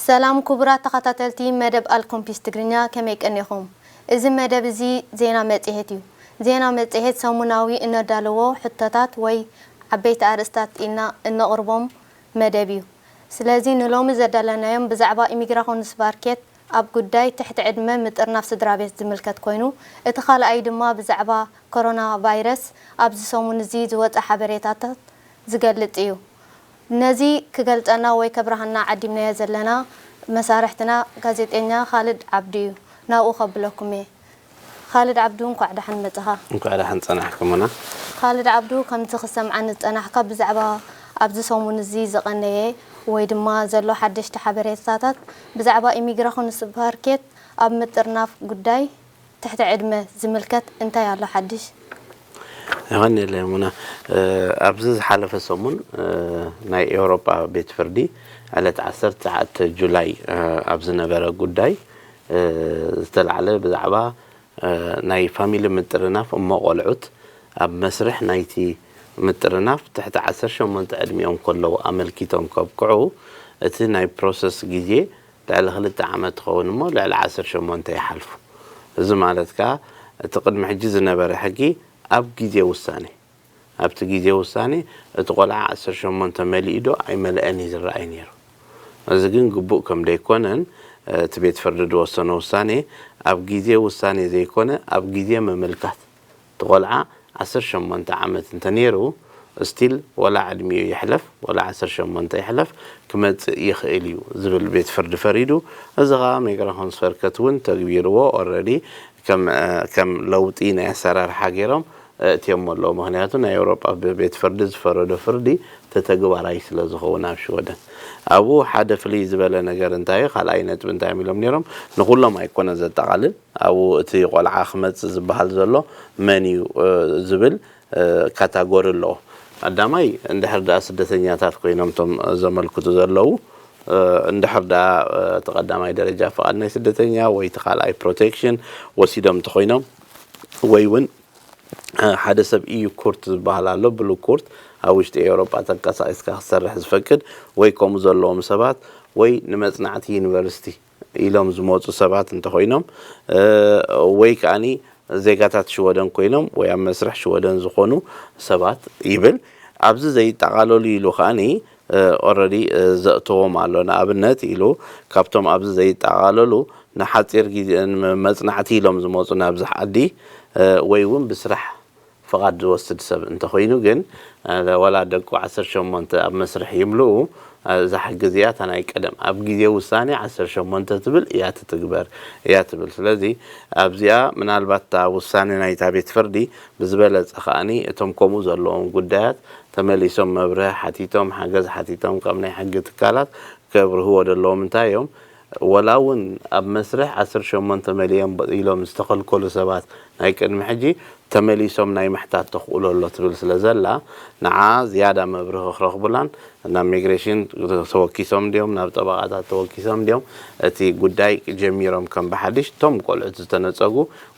ሰላም ክቡራት ተኸታተልቲ መደብ ኣልኮምፒስ ትግርኛ፣ ከመይ ቀኒኹም? እዚ መደብ እዚ ዜና መጽሔት እዩ። ዜና መጽሔት ሰሙናዊ እነዳለዎ ሕቶታት ወይ ዓበይቲ ኣርእስታት ኢልና እነቕርቦም መደብ እዩ። ስለዚ ንሎሚ ዘዳለናዮም ብዛዕባ ኢሚግራኾንስ ቫርኬት ኣብ ጉዳይ ትሕቲ ዕድመ ምጥርናፍ ስድራ ቤት ዝምልከት ኮይኑ፣ እቲ ካልኣይ ድማ ብዛዕባ ኮሮና ቫይረስ ኣብዚ ሰሙን እዚ ዝወጸ ሓበሬታታት ዝገልጽ እዩ። ነዚ ክገልጸና ወይ ከብርሃና ዓዲምናዮ ዘለና መሳርሕትና ጋዜጠኛ ካልድ ዓብዱ እዩ። ናብኡ ከብለኩም እየ። ካልድ ዓብዱ፣ እንኳዕ ደሓን መጻኻ። እንኳዕ ደሓን ጸናሕኩምና። ካልድ ዓብዱ፣ ከምቲ ክሰምዓኒ ዝጸናሕካ ብዛዕባ ኣብዚ ሰሙን እዚ ዝቐነየ ወይ ድማ ዘሎ ሓደሽቲ ሓበሬታታት ብዛዕባ ኢሚግራኾንስ ቫርኬት ኣብ ምጥርናፍ ጉዳይ ትሕቲ ዕድመ ዝምልከት እንታይ ኣሎ ሓድሽ? የቐንየለይ ሙና። እ፣ ኣብዚ ዝሓለፈ ሰሙን፣ እ፣ ናይ ኤውሮጳ ቤት ፍርዲ ዕለት ዓሰርተ ትሽዓተ ጁላይ፣ እ፣ ኣብ ዝነበረ ጉዳይ፣ እ፣ ዝተላዕለ ብዛዕባ፣ እ፣ ናይ ፋሚሊ ምጥርናፍ እሞ ቆልዑት ኣብ መስርሕ ናይቲ ምጥርናፍ ትሕቲ ዓሰርተ ሸሞንተ ዕድሚኦም ከለዉ ኣመልኪቶም ከብቅዑ እቲ ናይ ፕሮሰስ ግዜ ልዕሊ ክልተ ዓመት ትኸውን እሞ ልዕሊ ዓሰርተ ሸሞንተ ይሓልፉ። እዚ ማለት ከኣ እቲ ቅድሚ ሕጂ ዝነበረ ሕጊ ኣብ ግዜ ውሳኔ፣ ኣብቲ ግዜ ውሳኔ እቲ ቆልዓ ዓሰርተ ሸሞንተ መሊኡ ዶ ኣይመልአን እዩ ዝረኣይ ነይሩ። እዚ ግን ግቡእ ከም ደይኮነን እቲ ቤት ፍርዲ ዝወሰኖ ውሳኔ ኣብ ግዜ ውሳኔ ዘይኮነ ኣብ ግዜ ምምልካት እቲ ቆልዓ ዓሰርተ ሸሞንተ ዓመት እንተነይሩ ስቲል ወላ ዕድሚኡ ይሕለፍ ወላ ዓሰርተ ሸሞንተ ይሕለፍ ክመጽእ ይኽእል እዩ ዝብል ቤት ፍርዲ ፈሪዱ። እዚ ኸኣ ሜግራ ሆንስፈርከት እውን ተግቢርዎ ኦረዲ ከም ከም ለውጢ ናይ ኣሰራርሓ ገይሮም ኣእትዮሞ ኣለዉ። ምኽንያቱ ናይ ኤውሮጳ ቤት ፍርዲ ዝፈረዶ ፍርዲ ተተግባራይ ስለ ዝኸውን ኣብ ሽወደን ኣብኡ ሓደ ፍልይ ዝበለ ነገር እንታይ እዩ? ካልኣይ ነጥቢ እንታይ እዮም ኢሎም ነይሮም? ንኹሎም ኣይኮነ ዘጠቓልል ኣብኡ እቲ ቆልዓ ክመጽእ ዝበሃል ዘሎ መን እዩ ዝብል ካታጎሪ ኣለዎ። ቀዳማይ እንድሕር ደኣ ስደተኛታት ኮይኖም እቶም ዘመልክቱ ዘለዉ እንድሕር ደኣ እቲ ቀዳማይ ደረጃ ፍቓድ ናይ ስደተኛ ወይ እቲ ካልኣይ ፕሮቴክሽን ወሲዶም እንተኾይኖም ወይ እውን ሓደ ሰብ ኢዩ ኩርት ዝበሃል ኣሎ ብሉ ኩርት ኣብ ውሽጢ ኤውሮጳ ተንቀሳቒስካ ክትሰርሕ ዝፈቅድ ወይ ከምኡ ዘለዎም ሰባት ወይ ንመጽናዕቲ ዩኒቨርሲቲ ኢሎም ዝመፁ ሰባት እንተኮይኖም ወይ ከዓኒ ዜጋታት ሽወደን ኮይኖም ወይ ኣብ መስርሕ ሽወደን ዝኾኑ ሰባት ይብል። ኣብዚ ዘይጠቓለሉ ኢሉ ከዓኒ ኦረዲ ዘእተዎም ኣሎ። ንኣብነት ኢሉ ካብቶም ኣብዚ ዘይጠቓለሉ ንሓፂር ግዜ መፅናዕቲ ኢሎም ዝመፁ ናብዚ ዓዲ ወይ እውን ብስራሕ ፍቓድ ዝወስድ ሰብ እንተኾይኑ ግን ዋላ ደቁ ዓሰርተ ሸሞንተ ኣብ መስርሕ ይምልኡ እዛ ሕጊ እዚኣ እታ ናይ ቀደም ኣብ ግዜ ውሳኔ ዓሰርተ ሸሞንተ ትብል እያ ትትግበር እያ ትብል። ስለዚ ኣብዚኣ ምናልባት እታ ውሳኔ ናይታ ቤት ፍርዲ ብዝበለጸ ከኣኒ እቶም ከምኡ ዘለዎም ጉዳያት ተመሊሶም መብርሂ ሓቲቶም ሓገዝ ሓቲቶም ካብ ናይ ሕጊ ትካላት ከብርህዎ ዘለዎም እንታይ እዮም? ወላ እውን ኣብ መስርሕ ዓሰርተ ሸሞንተ መሊኦም ኢሎም ዝተኸልከሉ ሰባት ናይ ቅድሚ ሕጂ ተመሊሶም ናይ ምሕታት ተኽእሎ ኣሎ ትብል ስለ ዘላ ንዓ ዝያዳ መብርሂ ክረኽቡላን ናብ ሚግሬሽን ተወኪሶም ድዮም ናብ ጠበቓታት ተወኪሶም ድዮም እቲ ጉዳይ ጀሚሮም ከም ብሓድሽ እቶም ቆልዑት ዝተነፀጉ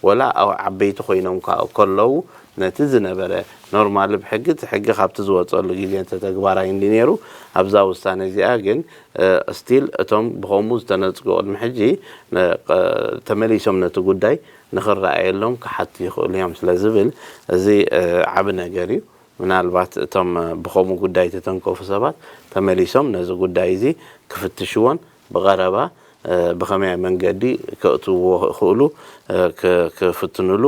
ወላ ኣብ ዓበይቲ ኮይኖም ከለዉ ነቲ ዝነበረ ኖርማሊ ብሕጊ እቲ ሕጊ ካብቲ ዝወፀሉ ግዜ እንተ ተግባራይ እንዲ ነይሩ ኣብዛ ውሳነ እዚኣ ግን ስቲል እቶም ብኸምኡ ዝተነፅጉ ቅድሚ ሕጂ ተመሊሶም ነቲ ጉዳይ ንኽረኣየሎም ክሓቱ ይኽእሉ እዮም ስለ ዝብል እዚ ዓቢ ነገር እዩ። ምናልባት እቶም ብኸምኡ ጉዳይ ዝተተንከፉ ሰባት ተመሊሶም ነዚ ጉዳይ እዚ ክፍትሽዎን ብቐረባ ብኸመይ መንገዲ ከእትውዎ ክእሉ ክፍትንሉ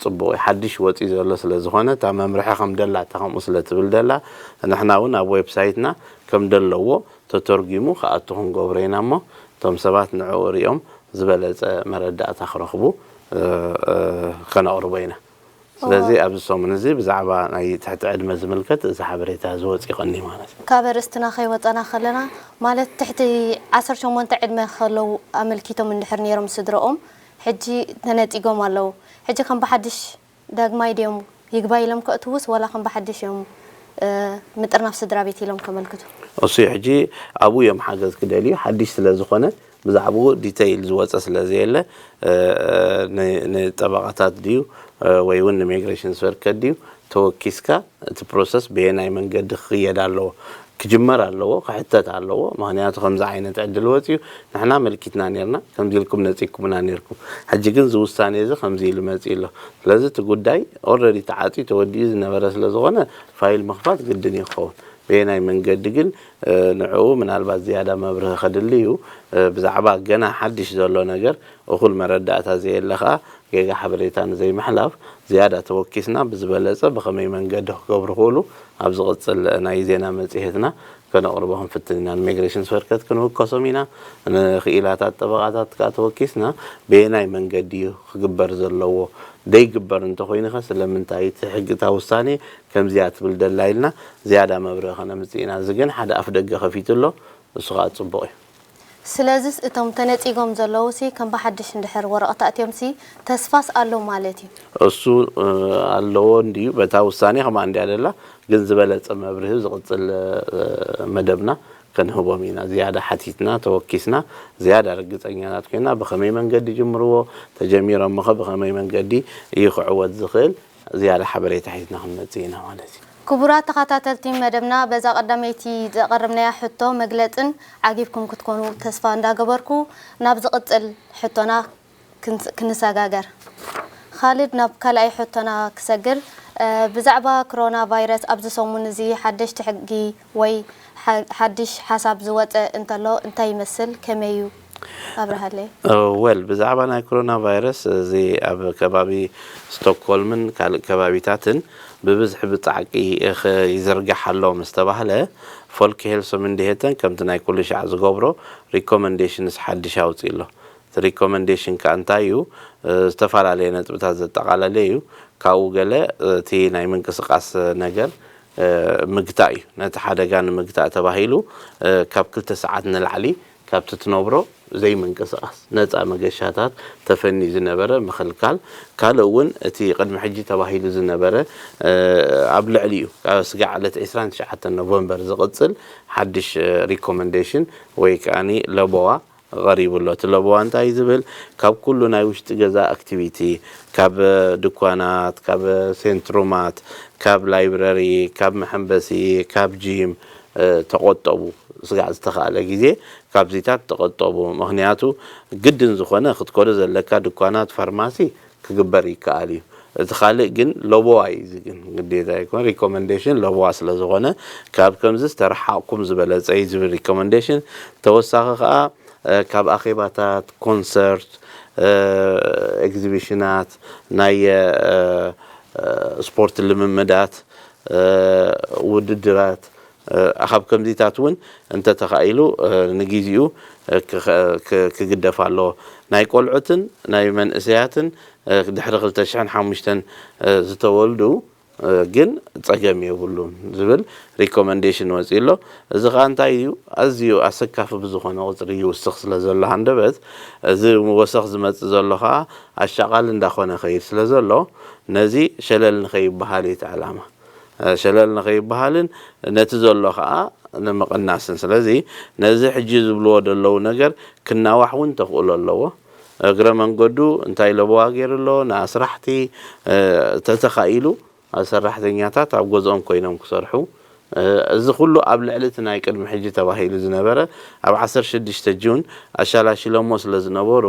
ጽቡቕ እዩ። ሓድሽ ወጺኡ ዘሎ ስለ ዝኾነ እታ መምርሒ ከም ደላ እታ ከምኡ ስለ ትብል ደላ ንሕና እውን ኣብ ዌብሳይትና ከም ደለዎ ተተርጒሙ ክኣቱ ክንገብሮ ኢና እሞ እቶም ሰባት ንዕኡ ሪኦም ዝበለጸ መረዳእታ ክረኽቡ ከነቕርቦ ኢና። ስለዚ ኣብዚ ሰሙን እዚ ብዛዕባ ናይ ትሕቲ ዕድመ ዝምልከት እዚ ሓበሬታ ዝወፅ ይቐኒ ማለት እዩ። ካብ ኣርእስትና ከይወፀና ከለና ማለት ትሕቲ ዓሰርተ ሸሞንተ ዕድመ ከለዉ ኣመልኪቶም እንድሕር ነይሮም ስድረኦም ሕጂ ተነፂጎም ኣለዉ። ሕጂ ከም ብሓድሽ ዳግማይ ድዮም ይግባይ ኢሎም ከእትዉስ ዋላ ከም ብሓድሽ እዮም ምጥርናፍ ስድራ ቤት ኢሎም ከመልክቱ? እሱ ሕጂ ኣብኡ እዮም ሓገዝ ክደልዩ ሓድሽ ስለ ዝኾነ ብዛዕባኡ ዲተይል ዝወፀ ስለ ዘየለ ንጠበቓታት ድዩ ወይ እውን ንሚግሬሽን ስቨርከት ድዩ ተወኪስካ እቲ ፕሮሰስ ብየናይ መንገዲ ክኽየድ ኣለዎ ክጅመር ኣለዎ፣ ክሕተት ኣለዎ። ምኽንያቱ ከምዚ ዓይነት ዕድል ወፂኡ ንሕና ኣመልኪትና ነርና፣ ከምዚ ኢልኩም ነፂኩምና ነርኩም። ሕጂ ግን እዚ ውሳኔ እዚ ከምዚ ኢሉ መፂኡ ኣሎ። ስለዚ እቲ ጉዳይ ኦልረዲ ተዓፅዩ ተወዲኡ ዝነበረ ስለ ዝኾነ ፋይል ምኽፋት ግድን እዩ ክኸውን። በየናይ መንገዲ ግን ንዕኡ ምናልባት ዝያዳ መብርሂ ከድሊ እዩ። ብዛዕባ ገና ሓድሽ ዘሎ ነገር እኹል መረዳእታ ዘየለ ኸኣ ጌጋ ሓበሬታ ንዘይምሕላፍ ዝያዳ ተወኪስና ብዝበለጸ ብኸመይ መንገዲ ክገብሩ ክእሉ ኣብ ዝቕጽል ናይ ዜና መጽሔትና ከነቕርቦ ክንፍትን ኢና። ንሜግሬሽን ስፈርከት ክንውከሶም ኢና። ንክኢላታት ጠበቓታት ከኣ ተወኪስና በየናይ መንገዲ እዩ ክግበር ዘለዎ፣ ደይግበር እንተኾይኑ ኸ ስለምንታይ እቲ ሕጊ እታ ውሳኔ ከምዚያ ትብል ደላ ኢልና ዝያዳ መብርሂ ከነምጽእ ኢና። እዚ ግን ሓደ ኣፍ ደገ ከፊቱ ኣሎ። እሱ ኸኣ ጽቡቕ እዩ። ስለዚስ እቶም ተነጺጎም ዘለዉ ሲ ከም ብሓድሽ እንድሕር ወረቐት ኣእትዮም ሲ ተስፋስ ኣሎ ማለት እዩ? እሱ ኣለዎ እንድዩ በታ ውሳኔ ከማ እንድያ ደላ ግን ዝበለጸ መብርሂ ዝቕጽል መደብና ከንህቦም ኢና ዝያዳ ሓቲትና ተወኪስና ዝያዳ ርግጸኛታት ኮይና ብኸመይ መንገዲ ጅምርዎ ተጀሚሮምኸ ብኸመይ መንገዲ እዩ ክዕወት ዝኽእል ዝያዳ ሓበሬታ ሒዝና ክንመጽእ ኢና ማለት እዩ። ክቡራት ተኸታተልቲ መደብና በዛ ቀዳመይቲ ዘቐረብናያ ሕቶ መግለጽን ዓጊብኩም ክትኮኑ ተስፋ እንዳገበርኩ ናብ ዝቕጽል ሕቶና ክንሰጋገር። ኻልድ ናብ ካልኣይ ሕቶና ክሰግር ብዛዕባ ክሮና ቫይረስ ኣብዚ ሰሙን እዚ ሓደሽቲ ሕጊ ወይ ሓድሽ ሓሳብ ዝወፀ እንተሎ እንታይ ይመስል ከመይ እዩ ኣብርሃለይ። ወል ብዛዕባ ናይ ክሮና ቫይረስ እዚ ኣብ ከባቢ ስቶክሆልምን ካልእ ከባቢታትን ብብዝሒ ብፃዕቂ ይዝርጋሕ ኣሎ ምስ ተባህለ ፎልክ ሄልሶ ምንድሄተን ከምቲ ናይ ኩሉ ሻዕ ዝገብሮ recommendation ሓድሽ ኣውፂ ኣሎ። እቲ recommendation ከዓ እንታይ እዩ? ዝተፈላለየ ነጥብታት ዘጠቓለለ እዩ። ካብኡ ገለ እቲ ናይ ምንቅስቃስ ነገር ምግታእ እዩ። ነቲ ሓደጋ ንምግታእ ተባሂሉ ካብ ክልተ ሰዓት ንላዕሊ ካብቲ ትነብሮ ዘይምንቅስቃስ፣ ነፃ መገሻታት ተፈንዩ ዝነበረ ምኽልካል፣ ካልእ እውን እቲ ቅድሚ ሕጂ ተባሂሉ ዝነበረ ኣብ ልዕሊኡ ካብ ስጋዕ ዕለት ዕስራን ትሽዓተን ኖቨምበር ዝቕፅል ሓድሽ recommendation ወይ ከዓኒ ለበዋ ቀሪቡ ኣሎ። እቲ ለበዋ እንታይ እዩ ዝብል? ካብ ኩሉ ናይ ውሽጢ ገዛ ኣክቲቪቲ፣ ካብ ድኳናት፣ ካብ ሴንትሩማት፣ ካብ ላይብረሪ፣ ካብ መሐንበሲ፣ ካብ ጂም ተቆጠቡ። ስጋዕ ዝተኻእለ ግዜ ካብዚታት ተቆጠቡ። ምኽንያቱ ግድን ዝኾነ ክትከዶ ዘለካ ድኳናት፣ ፋርማሲ ክግበር ይከኣል እዩ። እቲ ካልእ ግን ለበዋ እዩ። እዚ ግን ግዴታ ኣይኮን recommendation ለበዋ ስለ ዝኾነ ካብ ከምዚ ዝተረሓቕኩም ዝበለጸ እዩ ዝብል recommendation። ተወሳኺ ከኣ ካብ ኣኼባታት፣ ኮንሰርት፣ ኤግዚቢሽናት፣ ናይ ስፖርት ልምምዳት፣ ውድድራት ካብ ከምዚታት እውን እንተተኻኢሉ ንግዜኡ ክግደፍ ኣለዎ። ናይ ቆልዑትን ናይ መንእሰያትን ድሕሪ ክልተ ሽሕን ሓሙሽተን ዝተወልዱ ግን ጸገም የብሉን ዝብል recommendation ወጺኡ ኣሎ። እዚ ኸኣ እንታይ እዩ? ኣዝዩ ኣሰካፊ ብዝኾነ ቁጽሪ ይውስኽ ስለ ዘሎ ሃንደበት፣ እዚ ወሰኽ ዝመጽእ ዘሎ ኸኣ ኣሻቓሊ እንዳኾነ ይኸይድ ስለ ዘሎ፣ ነዚ ሸለል ንኸይበሃል እዩ እቲ ዕላማ። ሸለል ንኸይበሃልን ነቲ ዘሎ ኸኣ ንምቕናስን። ስለዚ ነዚ ሕጂ ዝብልዎ ዘለዉ ነገር ክናዋሕ እውን ተኽእሎ ኣለዎ። እግረ መንገዱ እንታይ ለበዋ ገይሩ ኣሎ ንኣስራሕቲ ተተኻኢሉ ኣብ ሰራሕተኛታት ኣብ ገዝኦም ኮይኖም ክሰርሑ እዚ ኩሉ ኣብ ልዕሊ እቲ ናይ ቅድሚ ሕጂ ተባሂሉ ዝነበረ ኣብ ዓሰርተ ሽዱሽተ ጁን ኣሻላሽሎሞ ስለ ዝነበሩ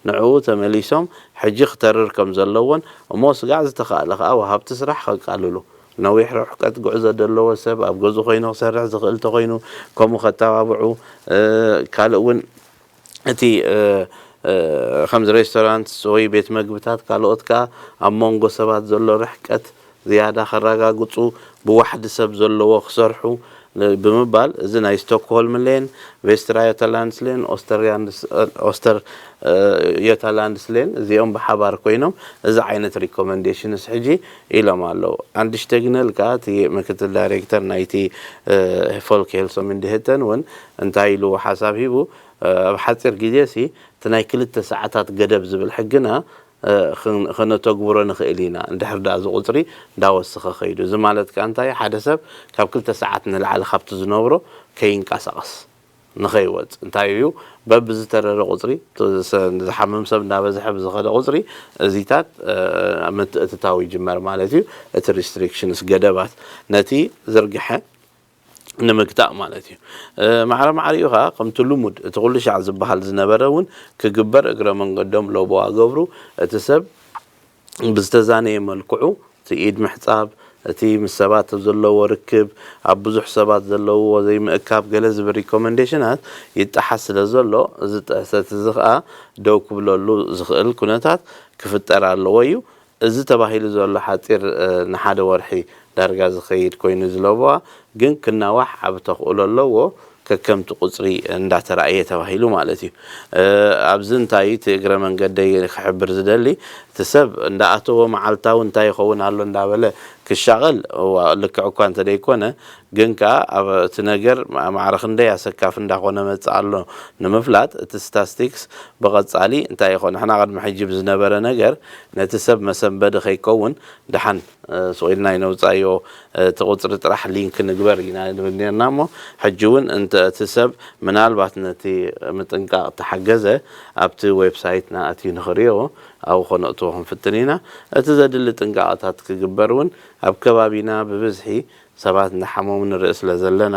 ንዕኡ ተመሊሶም ሕጂ ክተርር ከም ዘለዎን እሞ ስጋዕ ዝተኻእለ ከኣ ወሃብቲ ስራሕ ከቃልሉ ነዊሕ ርሕቀት ጉዕዞ ደለዎ ሰብ ኣብ ገዝኡ ኮይኑ ክሰርሕ ዝኽእል ተኾይኑ ከምኡ ከተባብዑ ካልእ እውን እቲ ከምዚ ሬስቶራንትስ ወይ ቤት መግብታት ካልኦት ከኣ ኣብ መንጎ ሰባት ዘሎ ርሕቀት ዝያዳ ከረጋግፁ ብዋሕዲ ሰብ ዘለዎ ክሰርሑ ብምባል እዚ ናይ ስቶክሆልም ሌን፣ ቬስትራ ዮተላንድስ ሌን፣ ኦስተር ዮተላንድስ ሌን እዚኦም ብሓባር ኮይኖም እዚ ዓይነት ሪኮመንዴሽንስ ሕጂ ኢሎም ኣለዉ። ኣንድሽ ተግነል ከኣ እቲ ምክትል ዳይሬክተር ናይቲ ፎልክ ሄልሶ ምንድህተን እውን እንታይ ኢሉ ሓሳብ ሂቡ ኣብ ሓፂር ግዜ ሲ እቲ ናይ ክልተ ሰዓታት ገደብ ዝብል ሕግና ከነተግብሮ ንኽእል ኢና እንድሕር ደኣ እዚ ቁፅሪ እንዳወሰኸ ከይዱ። እዚ ማለት ከኣ እንታይ ሓደ ሰብ ካብ ክልተ ሰዓት ንላዕሊ ካብቲ ዝነብሮ ከይንቀሳቐስ ንኸይወፅእ እንታይ እዩ በብዝተረረ ቁፅሪ ዝሓምም ሰብ እንዳበዝሐ ብዝኸደ ቁፅሪ እዚታት ምትእትታው ይጅመር ማለት እዩ። እቲ ሪስትሪክሽንስ ገደባት ነቲ ዝርግሐ ንምግታእ ማለት እዩ። ማዕረ ማዕሪኡ ከዓ ከምቲ ልሙድ እቲ ኩሉ ሻዕ ዝበሃል ዝነበረ እውን ክግበር እግረ መንገዶም ለበዋ ገብሩ። እቲ ሰብ ብዝተዛነየ መልክዑ እቲ ኢድ ምሕፃብ፣ እቲ ምስ ሰባት ዘለዎ ርክብ፣ ኣብ ብዙሕ ሰባት ዘለውዎ ዘይምእካብ ገለ ዝብል ሪኮመንዴሽናት ይጠሓስ ስለ ዘሎ፣ እዚ ጥሕሰት እዚ ከዓ ደው ክብለሉ ዝኽእል ኩነታት ክፍጠር ኣለዎ እዩ። እዚ ተባሂሉ ዘሎ ሓፂር ንሓደ ወርሒ ዳርጋ ዝኸይድ ኮይኑ ዝለበዋ ግን ክናዋሕ ዓብ ተኽእሎ ኣለዎ። ከከምቲ ቁፅሪ እንዳተራእየ ተባሂሉ ማለት እዩ። ኣብዚ እንታይ እቲ እግረ መንገደይ ክሕብር ዝደሊ፣ እቲ ሰብ እንዳኣተወ መዓልታዊ እንታይ ይኸውን ኣሎ እንዳበለ ክሻቐል ልክዕ እኳ እንተደይኮነ፣ ግን ከዓ ኣብ እቲ ነገር ማዕረ ክንደይ ኣሰካፊ እንዳኾነ መፅእ ኣሎ ንምፍላጥ እቲ ስታስቲክስ ብቐፃሊ እንታይ ይኾን ንሕና ቅድሚ ሕጂ ብዝነበረ ነገር ነቲ ሰብ መሰንበዲ ከይከውን ደሓን ስቕ ኢልና ይነውፃዮ። እቲ ቁፅሪ ጥራሕ ሊንክ ንግበር ኢና ንብል ነርና እሞ፣ ሕጂ እውን እንተ እቲ ሰብ ምናልባት ነቲ ምጥንቃቕ ተሓገዘ ኣብቲ ዌብሳይትና ኣትዩ ንኽርእዮ ኣብኡ ከነእትዎ ክንፍትን ኢና። እቲ ዘድሊ ጥንቃቐታት ክግበር እውን ኣብ ከባቢና ብብዝሒ ሰባት እንዳሓመሙ ንርኢ ስለ ዘለና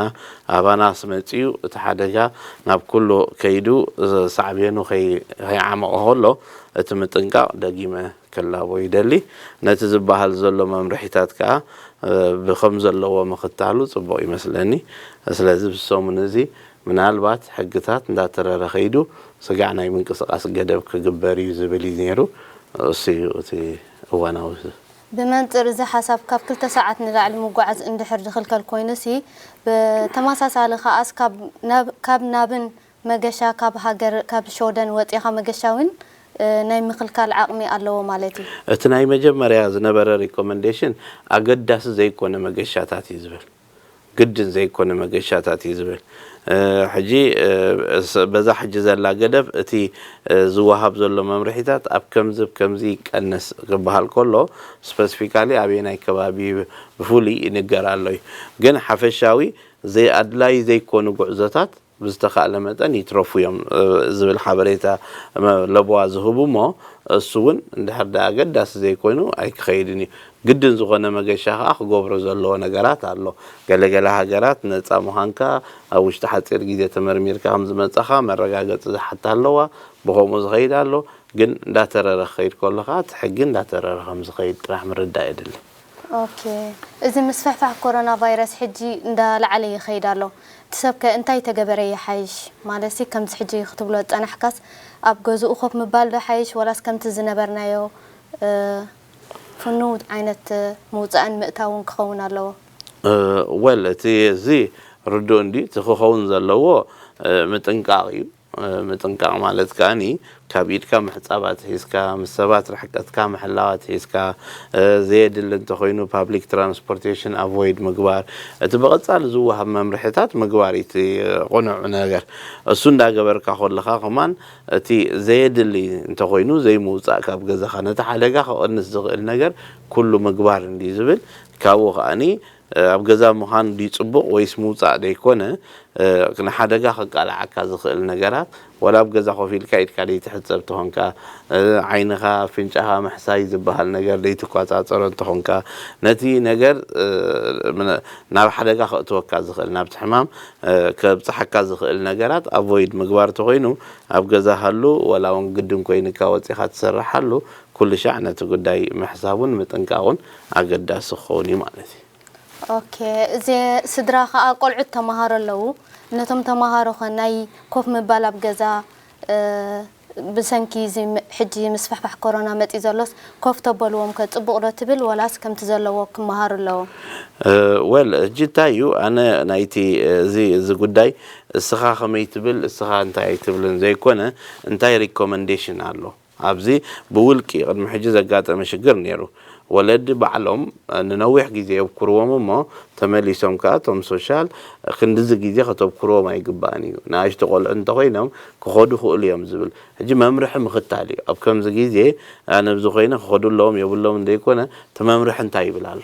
ኣባና ስመፅኡ እቲ ሓደጋ ናብ ኩሉ ከይዱ ሳዕቤኑ ከይዓመቐ ከሎ እቲ ምጥንቃቕ ደጊመ ክላቦ ይደሊ። ነቲ ዝበሃል ዘሎ መምርሒታት ከዓ ብከም ዘለዎ ምኽታሉ ፅቡቕ ይመስለኒ። ስለዚ ብሰሙን እዚ ምናልባት ሕግታት እንዳተረረ ከይዱ ስጋዕ ናይ ምንቅስቃስ ገደብ ክግበር እዩ ዝብል እዩ ነይሩ። እሱ እዩ እቲ እዋናዊ። ብመንፅር እዚ ሓሳብ ካብ ክልተ ሰዓት ንላዕሊ ምጓዓዝ እንድሕር ዝኽልከል ኮይኑሲ ብተመሳሳሊ ከኣስ ካብ ናብን መገሻ ካብ ሃገር ካብ ሸወደን ወፂኻ መገሻ እውን ናይ ምኽልካል ዓቕሚ ኣለዎ ማለት እዩ። እቲ ናይ መጀመርያ ዝነበረ ሪኮመንዴሽን ኣገዳሲ ዘይኮነ መገሻታት እዩ ዝብል፣ ግድን ዘይኮነ መገሻታት እዩ ዝብል። ሕጂ በዛ ሕጂ ዘላ ገደብ እቲ ዝወሃብ ዘሎ መምርሒታት ኣብ ከምዚ ከምዚ ይቀነስ ክበሃል ከሎ ስፐሲፊካሊ ኣበየናይ ከባቢ ብፍሉይ ይንገር ኣሎ እዩ። ግን ሓፈሻዊ ዘይኣድላይ ዘይኮኑ ጉዕዞታት ብዝተኻእለ መጠን ይትረፉ እዮም ዝብል ሓበሬታ ለበዋ ዝህቡ እሞ እሱ እውን እንድሕር ደኣ ኣገዳሲ ዘይኮይኑ ኣይክኸይድን እዩ። ግድን ዝኾነ መገሻ ከዓ ክገብሮ ዘለዎ ነገራት ኣሎ። ገለገለ ሃገራት ነፃ ምዃንካ ኣብ ውሽጢ ሓፂር ግዜ ተመርሚርካ ከም ዝመፃኻ መረጋገፂ ዝሓታ ኣለዋ። ብኸምኡ ዝኸይድ ኣሎ። ግን እንዳተረረ ክኸይድ ከሎ ከዓ እቲ ሕጊ እንዳተረረ ከም ዝኸይድ ጥራሕ ምርዳእ የድሊ። ኦኬ፣ እዚ ምስፍሕፋሕ ኮሮና ቫይረስ ሕጂ እንዳለዓለ ይኸይድ ኣሎ። እቲ ሰብከ እንታይ ተገበረ ይሓይሽ? ማለትሲ ከምዚ ሕጂ ክትብሎ ዝጸናሕካስ ኣብ ገዝኡ ኮፍ ምባል ዶ ይሓይሽ ወላስ ከምቲ ዝነበርናዮ ፍኑው ዓይነት ምውጻእን ምእታውን ክኸውን ኣለዎ? ወል እቲ እዚ ርዱእ እንዲ እቲ ክኸውን ዘለዎ ምጥንቃቕ እዩ። ምጥንቃቕ ማለት ከኣኒ ካብ ኢድካ ምሕጻብ ኣትሒዝካ ምስ ሰባት ርሕቀትካ ምሕላው ኣትሒዝካ ዘየድሊ እንተኾይኑ ፓብሊክ ትራንስፖርቴሽን ኣቮይድ ምግባር፣ እቲ ብቐጻሊ ዝወሃብ መምርሕታት ምግባር እዩ እቲ ቁኑዕ ነገር። እሱ እንዳገበርካ ከለኻ ከማን እቲ ዘየድሊ እንተኾይኑ ዘይምውጻእ ካብ ገዛኻ ነቲ ሓደጋ ከቐንስ ዝኽእል ነገር ኩሉ ምግባር እንዲ ዝብል ካብኡ ከኣኒ ኣብ ገዛ ምዃን ድዩ ጽቡቕ ወይስ ምውጻእ ደይኮነ ንሓደጋ ከቃልዓካ ዝኽእል ነገራት ዋላ ኣብ ገዛ ኮፍ ኢልካ ኢድካ ደይትሕጸብ ተኾንካ ዓይንኻ ኣፍንጫኻ ምሕሳይ ዝበሃል ነገር ደይትቋጻጸሮ እንተኾንካ ነቲ ነገር ናብ ሓደጋ ከእትወካ ዝኽእል ናብቲ ሕማም ከብጽሓካ ዝኽእል ነገራት ኣቮይድ ምግባር ተኾይኑ ኣብ ገዛ ሃሉ ዋላ እውን ግድን ኮይንካ ወጺኻ ትሰርሓሉ ኩሉ ሻዕ ነቲ ጉዳይ ምሕሳቡን ምጥንቃቑን ኣገዳሲ ክኸውን እዩ ማለት እዩ። ኦኬ፣ እዚ ስድራ ከኣ ቆልዑት ተማሃሮ ኣለዉ። ነቶም ተማሃሮ ኸ ናይ ኮፍ ምባል ኣብ ገዛ ብሰንኪ እዚ ሕጂ ምስፍሕፋሕ ኮሮና መጺ ዘሎስ ኮፍ ተበልዎም ከ ጽቡቕ ዶ ትብል ወላስ ከምቲ ዘለዎ ክመሃሩ ኣለዎም? ወል ሕጂ እንታይ እዩ ኣነ ናይቲ እዚ እዚ ጉዳይ እስኻ ከመይ ትብል እስኻ እንታይ ኣይትብልን ዘይኮነ እንታይ ሪኮመንዴሽን ኣሎ ኣብዚ ብውልቂ ቅድሚ ሕጂ ዘጋጠመ ሽግር ነይሩ። ወለዲ ባዕሎም ንነዊሕ ግዜ የብኩርዎም እሞ ተመሊሶም ከኣ እቶም ሶሻል ክንድዚ ግዜ ከተብኩርዎም ኣይግባእን እዩ። ንኣሽቱ ቆልዑ እንተኾይኖም ክኸዱ ክእሉ እዮም ዝብል ሕጂ መምርሒ ምኽታል እዩ። ኣብ ከምዚ ግዜ ኣነ ብዚ ኮይነ ክኸዱ ኣለዎም የብሎም እንደይኮነ እቲ መምርሒ እንታይ ይብል ኣሎ?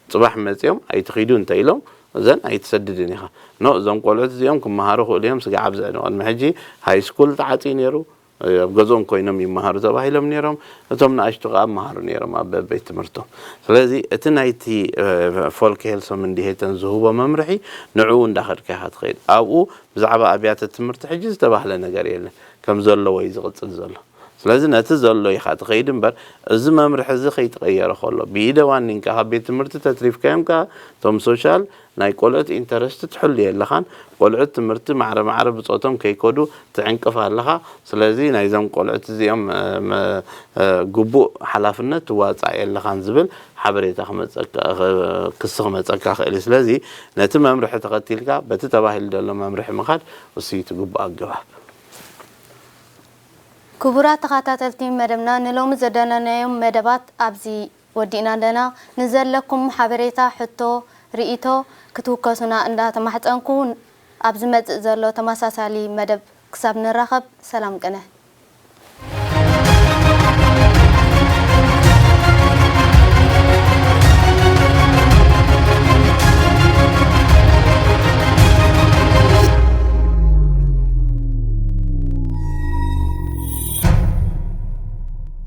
ጽባሕ መጺኦም ኣይትኺዱ እንተ ኢሎም እዘን ኣይትሰድድን ኢኻ። ኖ እዞም ቆልዑት እዚኦም ክመሃሩ ክእሉ እዮም ስጋዕ ኣብዚ ዕድመ ቅድሚ ሕጂ ሃይ ስኩል ተዓጽዩ ነይሩ። ኣብ ገዝኦም ኮይኖም ይመሃሩ ተባሂሎም ነይሮም። እቶም ንኣሽቱ ከዓ መሃሩ ነይሮም ኣብ ቤት ትምህርቶም። ስለዚ እቲ ናይቲ ፎልክ ሄልሶም እንዲሄተን ዝህቦ መምርሒ ንዕኡ እንዳኸድካ ኢኻ ትኸይድ። ኣብኡ ብዛዕባ ኣብያተ ትምህርቲ ሕጂ ዝተባህለ ነገር የለን፣ ከም ዘለዎ እዩ ዝቕፅል ዘሎ። ስለዚ ነቲ ዘሎ ኢኻ ትኸይድ እምበር፣ እዚ መምርሒ እዚ ከይተቐየረ ከሎ ብኢደ ዋኒንካ ካብ ቤት ትምህርቲ ተትሪፍካዮም ከዓ እቶም ሶሻል ናይ ቆልዑት ኢንተረስት ትሕሉ የለኻን። ቆልዑት ትምህርቲ ማዕረ ማዕረ ብፆቶም ከይከዱ ትዕንቅፍ ኣለኻ። ስለዚ ናይዞም ቆልዑት እዚኦም ግቡእ ሓላፍነት ትዋፃእ የለኻን ዝብል ሓበሬታ ክመፀካ ክሲ ክመፀካ ክእል እዩ። ስለዚ ነቲ መምርሒ ተኸቲልካ በቲ ተባሂሉ ዘሎ መምርሒ ምኻድ እሱ እዩ እቲ ግቡእ ኣገባብ። ክቡራት ተኸታተልቲ መደብና፣ ንሎሚ ዘዳለናዮም መደባት ኣብዚ ወዲእና ኣለና። ንዘለኩም ሓበሬታ፣ ሕቶ፣ ርእይቶ ክትውከሱና እንዳተማሕፀንኩ፣ ኣብ ዝመፅእ ዘሎ ተመሳሳሊ መደብ ክሳብ ንራኸብ ሰላም ቅነ።